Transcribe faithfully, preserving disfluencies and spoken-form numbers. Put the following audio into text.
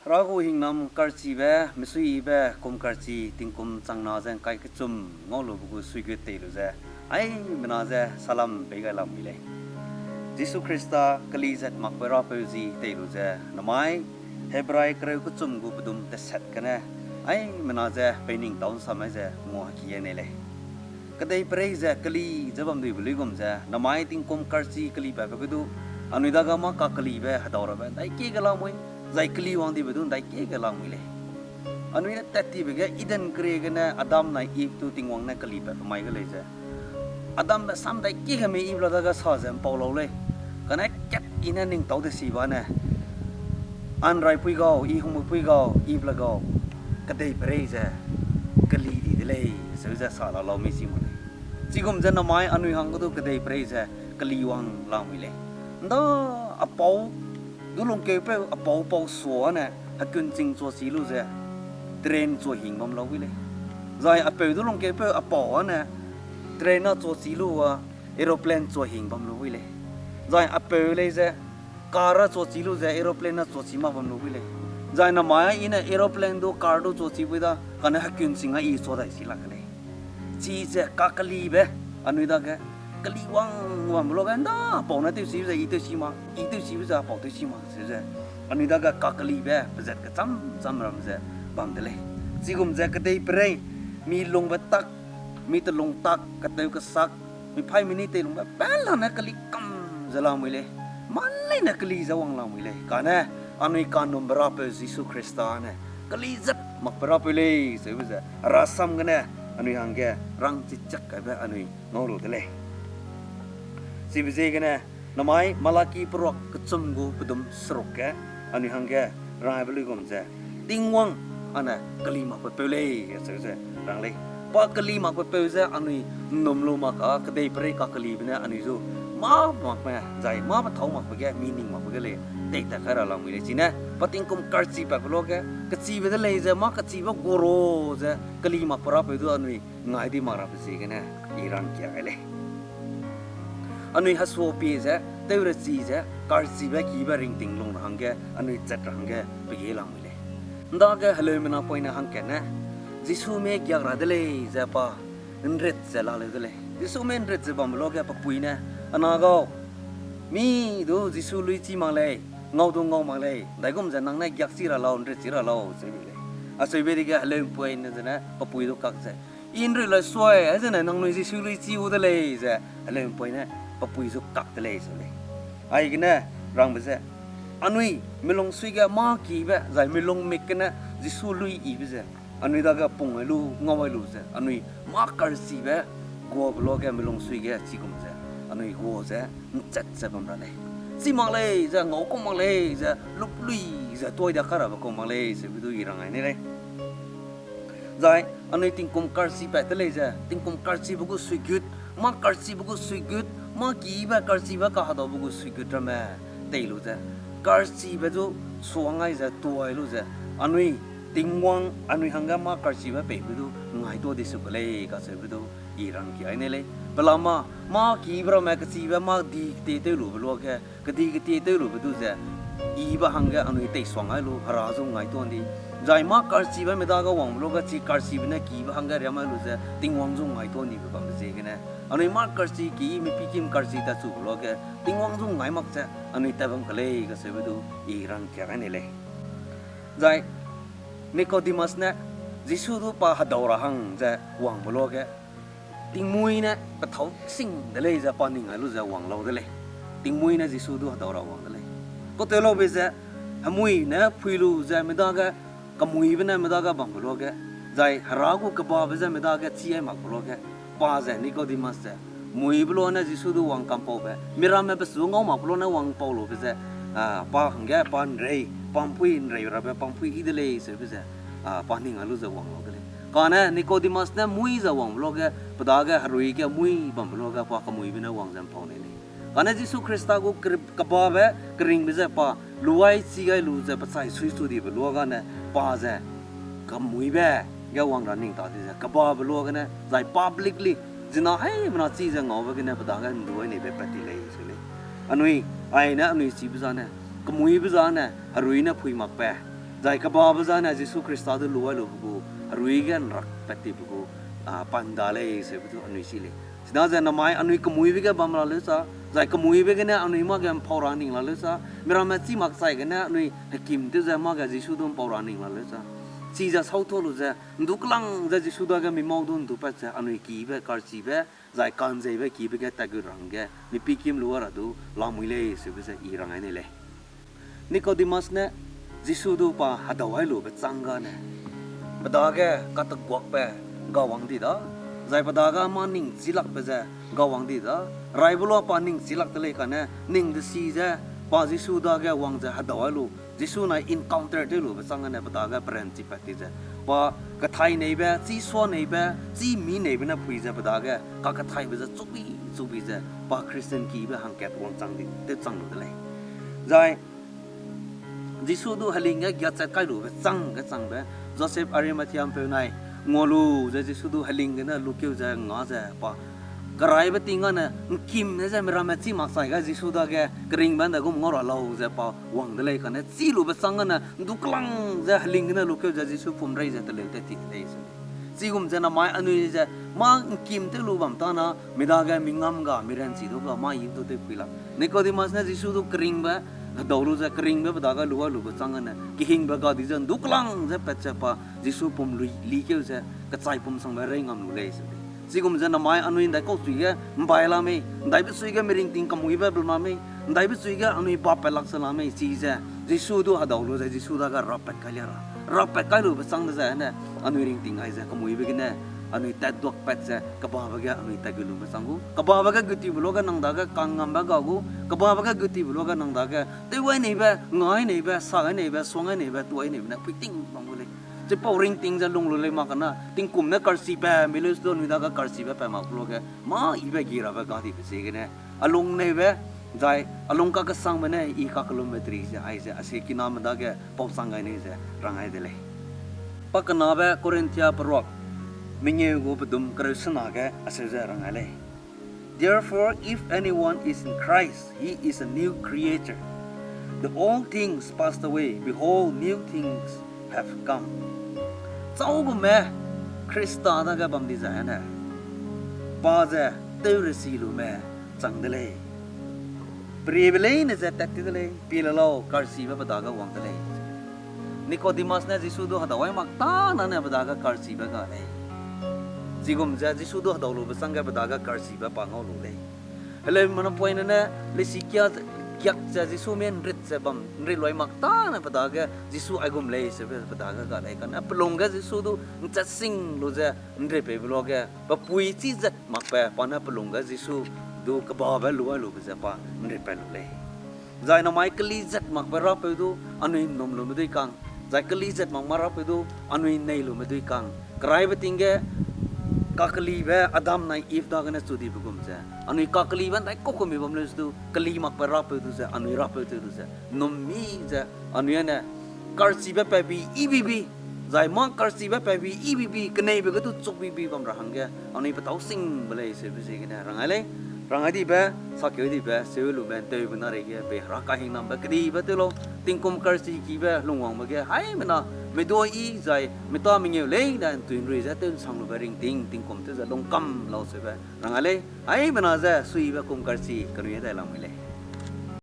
Hera gu hingnam karchibe, mesuiyibe kum karchi tingkum changna ze ngkai kechum ngau lube gu suigut tei lu ze, aimena ze salam pei gai lamui lei. Jisu Khrista keli zat makbe rapeu zi tei lu ze, namai Hebrai kereu kechum gu pedum teset gene, aimena ze peining tau nsa mai ze nguaheki ne lei. Kedeiperei ze keli ze bam duibe luigum ze, namai tingkum karchi keli patbe ge du, anui dage mâ kakelibe hedau rabe ndaikie ge lamui, zai keli wang dibe du ndaikie ge lamui lei. Anui ne tat tibe ge Eden kerie gene Adam nai Eve du Tingwang ne keli patbe mai ge lei ze, Adambe sam ndaikie ge mei Eve la dage sa ze mpau lau lei. Kane kat I ne ning tau de si ba ne, anraipui gau, I hungmepui gau, Eve le gau, kedeiperei ze keli di de lei, seu ze sa la lau mei chi mak lei. Chigum ze namai anui hangge du kedeiperei ze keli wang lamui lei. Nda apau du lungkeupeu apau pau sua ne hekun ching chuachi lu ze train chuahing bam lau wi lei. Zai apeu du lungkeupeu apau ane train a chuachi lu a aeroplane chuahing bam lu wi lei. Zai apeu lei ze car a chuachi lu ze aeroplane a chuachi mak bam lu wi lei. Zai namai I ne aeroplane du car du chuachi bui da, kane hekun ching a I chua dai si lak ke lei. Chize kakelibe, anui dage keli wang wangbe luage nda apau ne tewchibe ze I tewchi mak, I tewchibe ze apau tewchi mak, chize anui dage kakelibe pezat kecham cham ram ze bam de lei. Chigum ze kedeiperei, mi lungbe tak, mi telung tak, keteu kesak, mi phaî mi ni teilungbe pelane keli kam ze lamui lei, mâ leine keli ze wang lamui lei. Kane anui kanumbe Rapeu Jisu Khrista ne keli zat makbe Rapeu lei, seube ze herasam gene anui hangge rangchi chak kaibe anui ngau lu de lei. Chibe ziegene, namai Malaki peruak kechum gu pedum seruk ge, anui hangge rangbe luigum ze, Tingwang ane keli makbe peu lei, acheu ze rang lei. Pa keli makbe peu ze anui ’nnum lu mak a, kedeiperei kakelibe ne anui zu mâ makme, zai mâ pethâu makbe ge, mi ning makbe ge lei, teitat kai ra lamui lei. Chine, pa tingkum karchi patbe luage, kechibe de lei ze, mâ kechibe goro ze, keli makbe Rapeu du anui ngai di mak rabe ziegene, I rangkia gai lei. Anui hesuapie ze, tewrechi ze, karchibe kibe ringting lung ra hangge, anui chat ra hangge, pege lamui lei. ’Ndage heleumenapoine hangkatne, Jisume giak ra de lei ze pa ’nrit ze laleu de lei. Jisume ’nrit ze bambe luage pe pui ne, a na gau, mi du Jisu lui chî mak lei, ngau du ngau mak lei, ’ndaigum ze nang ne giak chî ra lau, ’nrit chî ra lau, acheu bei lei. Acheu bei dege heleumenapoine zene pe pui du kak ze, I ’nrit lai suai, aizene nangnui Jisu lui chî gu de lei ze, heleumenapoine pe pui zu kak de lei ze lei. Aigene rangbe ze, anui milung suige mâ kibe, zai milung mik gene Jisu lui yibe ze, anui dage pung ai lu, ngau ai lu ze, anui mâ karchibe guabe luage milung suige chigum ze, anui gua ze, ’nchat ze bam ra lei. Chî mak lei ze, ngau kau mak lei ze, lup lui ze, tuai da kai rabe kau mak lei, zeube du I rang ai ne lei. Zai, anui tingkum karchi pat de lei ze, tingkum karchibe gu suigut, mâ karchibe gu suigut, mâ kibe karchibe kahedaube gu suigut ramme tei lu ze, karchibe du suang ai ze, tuai lu ze, anui Tingwang anui hangge mâ karchibe peibe du ngaituâ di su ke lei kacheube du I rangkia ai ne lei. Pelama, mâ kibe ramme kechibe mâ di ketie tew lube luage, kedi ketie tew lube du ze, yibe hangge anui teisuang ai lu, Hera zu ngaituâ ’ndi. Zai mâ karchibe mi dage wangbe luage chi karchibe ne kibe hangge riam ai lu ze, Tingwang zu ngaituâ ’ndibe bambe ziegene, anui mâ karchi ki, mipikim karchi tatchube luage, Tingwang zu ngai mak ze, anui tat bam ke lei kacheube du I rangkia ai ne lei. Zai Nicodemus ne Jisu du pa hedau ra hang ze wangbe luage, tingmuî ne pethâu sing de lei ze pa ning ai lu ze wang lau de lei. Tingmuî ne Jisu du hedau ra wang de lei. Kau tew laube ze, hemui ne phui lu ze mi dage, kemuîbe ne mi dage bambe luage, zai Hera gu kebabe ze mi dage chî ai makbe luage, pa ze Nicodemus ze, muîbe luane Jisu du wang kampaube, miramme pesu ngau makbe luane wang pau lube ze, a, pa hangge pa ’nrei, pa ’mpui ’nrei rabe, pa ’mpui yi de lei seube ze, a, pa ning ai lu ze wang lau de lei. Kane Nicodemus ne muî ze wangbe luage, pe dage herui ge muî bambe luage pa kemuîbe ne wang ze ’mpau nei lei. Kane Jisu Khrista gu keri-, kebabe keringbe ze pa luai chi gai lu ze pechai sui su dibe luagane pa ze kemuîbe ge wang ra ning ta di ze kebabe luagene, zai publicly, zina haimena chi ze ngaube gene pe dage ’ndu ai neibe pat ti lei se lei. Anui, aine anui chibe zane, kemuîbe zane, herui ne phui makbe, Zai kebabe zane Jisu Khrista du luai lube gu, herui ge ’nrak pat tibe gu, a, panda lei seube du anui chi lei. Chidaze namai anui kemuibe ge bam ra leu sa, zai kemuibe gene anui mâ ge ’mpau ra ning la leu sa, miramme chî makchai gene anui hekim tew ze mâ ge Jisu du ’mpau ra ning la leu sa. Chize sâu ta lu ze, ’ndu kelang ze Jisu dage mi mâu du ’ndu pat ze anui kibe, karchibe, zai ka'nzeibe kibe ge tatgu ra hangge, mipi kim lu a ra du lamui lei seube ze i rang ai nei lei. Nicodemus ne Jisu du pa hedau ai lube châng gane, pe dage kateguakbe gawang di da, zai pe dage mâ ning chîlakbe ze gawang di da, raibe lua pa ning chîlak de lei kane, ning desi ze pa Jisu dage wang ze hedau ai lu, Jisu nai encounter tew lube châng gane pe dage peranchipat ti ze, pa kethai neibe, chî sua neibe, chî mi neibe ne pui ze pe dage kakethaibe ze chukbi, chukbi ze, pa Christian kibe hangkat wangchang di, tewchang lu de lei. Zai Jisu du heling ge giachat kai lube châng ge changbe, Joseph Arimathea ’mpeu nai, ngua lu ze Jisu du heling gene lukeu ze nga ze pa, keraibe ting gane, ’ngkim ne ze miramme chî makchai ge Jisu dage, keringbe ’ndaigum ngau ra lau ze pa wang de lei kane, chî lube châng gane, ’ndu kelang ze heling gene lukeu ze Jisu pum rei ze teleu tat ti de lei ze. Chigum ze namai anui ze, mâ ’ngkim tew lu bam tana, mi dage mi ngam ga, mi ranchi du ga, mâ yi du tewpui lak. Nicodemus ne Jisu du keringbe, hedau lu ze keringbe pe dage luai lube châng gane, kehingbe ga di ze ’ndu kelang ze pat ze pa, Jisu pum lui likeu ze, kechai pum sangbe rei ngam lu lei ze. Chigum ze namai anui ’ndaikau sui ge ’mbai la mei, ’ndaibe sui ge miringting kemuibe bel la mei, ’ndaibe sui ge anui bapat lak se la mei, chize, Jisu du hedau lu ze Jisu dage rapat kai lia ra. Rapat kai lube châng de ze ne, anui ringting ai ze kemuibe gene, anui tatduakpat ze, kebabe ge anui tatgu lube chang gu. Kebabe ge gutibe luage nang dage kangngambe ga gu, kebabe ge gutibe luage nang dage, tew ai neibe, ngai neibe, sa ai neibe, suang ai neibe, tu ai neibe ne puiting bam gu lei. Chipau ringting ze lung lu lei mak kana, tingkum ne karchibe, mi leu su du anui dage karchibe pat mak luage, mâ yibe gi rabe ga dibe ziegene, alung neibe, zai alung kakesangbe ne i kakellumbe teri ze aize asie kiname dage pau chang gai nei ze rang ai de lei. Pakenabe Korinthia peruak mengeu gu pedum kereu sena ge aseu ze rang ai lei. Therefore, if anyone is in Christ, he is a new creature. The old things passed away; behold, new things have come. Châugume Khrista dage bam di zai ne, pa ze tew resi lume chang de lei. Periebe leine ze tat ti de lei, pie le lau, karchibe pe dage wang de lei. Nicodemus ne Jisu du hedau ai mak tana ne pe dage karchibe ga lei. Chigum ze Jisu du hedau lube chângge pe dage karchibe pa ngau lu lei. Heleume napoine ne, lesi kia ze, giak ze Jisu mie ’nrit ze bam, ’nrit lu ai mak tane pe dage Jisu aigum lei seube pe dage ga lei kane, pelung ge Jisu du ’nchat sing lu ze ’nrit peibe luage, pe pui chî zat makbe pa ne pelung ge Jisu du kebabe luai lube ze pa ’nrit pat lu lei. Zai namai keli zat makbe Rapeu du anui ’nnum lume dui kang, zai keli zat mak ma Rapeu du anui nei lume dui kang. Keraibe ting ge kakelibe Adam nai Eve dagene chu dibe gum ze, anui kakelibe ’ndaikau kumi bam leu du, keli makbe Rapeu du ze, anui Rapeu tew du ze, ’nnum mi ze, anui âne karchibe patbi yibibi, zai mâ karchibe patbi yibibi, keneibe ge du chukbibi bam ra hangge, anui petâu singbe lei seube ziegene rang ai lei. Rang ai dibe, sakeu dibe, seu lume ’nteube na reige pei Hera kahingnambe kedibe tew lau, tingkum karchikibe lungwangbe ge haimena, medua yi zai meta mengeu leine ’ntui ’nrui ze tew ’nsang lube ringting tingkum tew ze lungkam lau seube rang ai lei. Haimena ze suibe kum karchi kenui dai lamui lei.